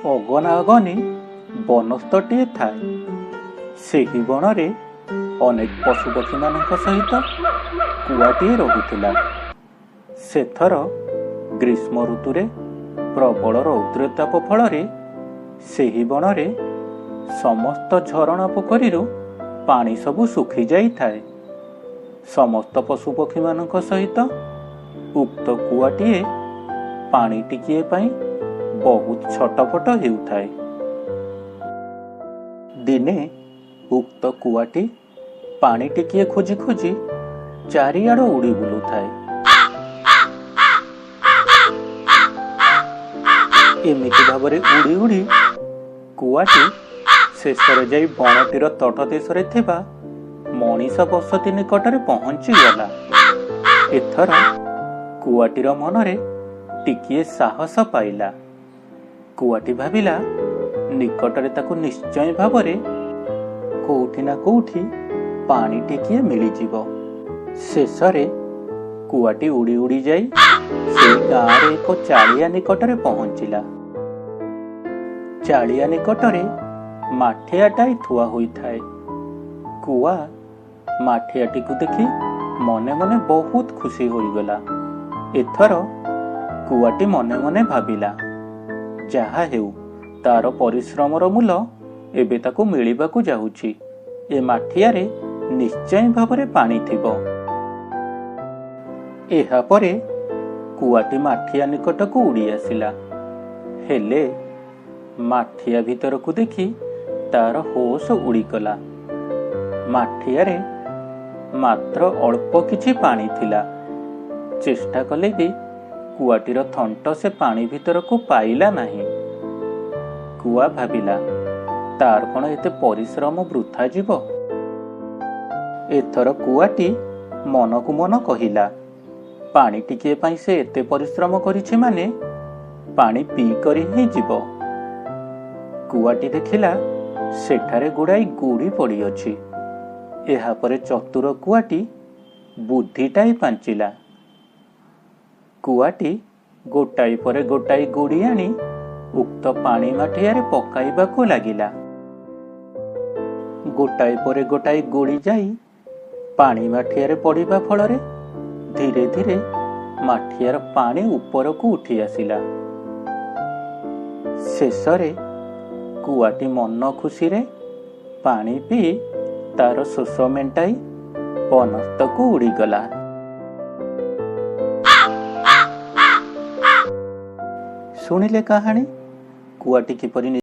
ଅଗନାଅଗନି ବନସ୍ତଟିଏ ଥାଏ। ସେହି ବଣରେ ଅନେକ ପଶୁପକ୍ଷୀମାନଙ୍କ ସହିତ କୁଆଟିଏ ରହୁଥିଲା। ସେଥର ଗ୍ରୀଷ୍ମ ଋତୁରେ ପ୍ରବଳ ରୌଦ୍ରତାପ ଫଳରେ ସେହି ବଣରେ ସମସ୍ତ ଝରଣା ପୋଖରୀରୁ ପାଣି ସବୁ ଶୁଖି ଯାଇଥାଏ। ସମସ୍ତ ପଶୁପକ୍ଷୀମାନଙ୍କ ସହିତ ଉକ୍ତ କୁଆଟିଏ ପାଣି ଟିକିଏ ପାଇଁ ବହୁତ ଛଟପଟ ହେଉଥାଏ। ଦିନେ ଉକ୍ତ କୁଆଟି ପାଣି ଟିକିଏ ଖୋଜି ଖୋଜି ଚାରିଆଡ଼ ଉଡ଼ି ବୁଲୁଥାଏ। ଏମିତି ଭାବରେ ଉଡ଼ି ଉଡ଼ି କୁଆଟି ଶେଷରେ ଯାଇ ବଣଟିର ତଟଦେଶରେ ଥିବା ମଣିଷ ବସତି ନିକଟରେ ପହଞ୍ଚିଗଲା। ଏଥର କୁଆଟିର ମନରେ ଟିକିଏ ସାହସ ପାଇଲା। କୁଆଟି ଭାବିଲା, ନିକଟରେ ତାକୁ ନିଶ୍ଚୟ ଭାବରେ କୋଉଠି ନା କୋଉଠି ପାଣି ଟିକିଏ ମିଳିଯିବ। ଶେଷରେ କୁଆଟି ଉଡ଼ି ଉଡ଼ି ଯାଇ ସେଇ ଗାଁରେ ଏକ ଚାଳିଆ ନିକଟରେ ପହଞ୍ଚିଲା। ଚାଳିଆ ନିକଟରେ ମାଠିଆଟାଏ ଥୁଆ ହୋଇଥାଏ। କୁଆ ମାଠିଆଟିକୁ ଦେଖି ମନେ ମନେ ବହୁତ ଖୁସି ହୋଇଗଲା। ଏଥର କୁଆଟି ମନେ ମନେ ଭାବିଲା, ଯାହା ହେଉ ତାର ପରିଶ୍ରମର ମୂଲ ଏବେ ତାକୁ ମିଳିବାକୁ ଯାଉଛି। ଏ ମାଠିଆରେ ନିଶ୍ଚୟ ଭାବରେ ପାଣି ଥିବ। ଏହାପରେ କୁଆଟି ମାଠିଆ ନିକଟକୁ ଉଡ଼ି ଆସିଲା। ହେଲେ ମାଠିଆ ଭିତରକୁ ଦେଖି ତାର ହୋସ ଉଡ଼ିଗଲା। ମାଠିଆରେ ମାତ୍ର ଅଳ୍ପ କିଛି ପାଣି ଥିଲା। ଚେଷ୍ଟା କଲେ ବି କୁଆଟିର ଥଣ୍ଟ ସେ ପାଣି ଭିତରକୁ ପାଇଲା ନାହିଁ। କୁଆ ଭାବିଲା, ତାର କଣ ଏତେ ପରିଶ୍ରମ ବୃଥା ଯିବ? ଏଥର କୁଆଟି ମନକୁ ମନ କହିଲା, ପାଣି ଟିକିଏ ପାଇଁ ସେ ଏତେ ପରିଶ୍ରମ କରିଛି, ମାନେ ପାଣି ପିଇ କରି ହିଁ ଯିବ। କୁଆଟି ଦେଖିଲା ସେଠାରେ ଗୁଡ଼ାଏ ଗୁଡ଼ି ପଡ଼ିଅଛି। ଏହାପରେ ଚତୁର କୁଆଟି ବୁଦ୍ଧିଟାଏ ପାଞ୍ଚିଲା। କୁଆଟି ଗୋଟାଏ ପରେ ଗୋଟାଏ ଗୁଡ଼ି ଆଣି ଉକ୍ତ ପାଣି ମାଠିଆରେ ପକାଇବାକୁ ଲାଗିଲା। ଗୋଟାଏ ପରେ ଗୋଟାଏ ଗୁଡ଼ି ଯାଇ ପାଣି ମାଠିଆରେ ପଡ଼ିବା ଫଳରେ ଧୀରେ ଧୀରେ ମାଠିଆର ପାଣି ଉପରକୁ ଉଠି ଆସିଲା। ଶେଷରେ କୁଆଟି ମନ ଖୁସିରେ ପାଣି ପିଇ ତାର ଶୋଷ ମେଣ୍ଟାଇ ବନସ୍ତକୁ ଉଡ଼ିଗଲା। ଶୁଣିଲେ କାହାଣୀ, କୁଆଟି କିପରି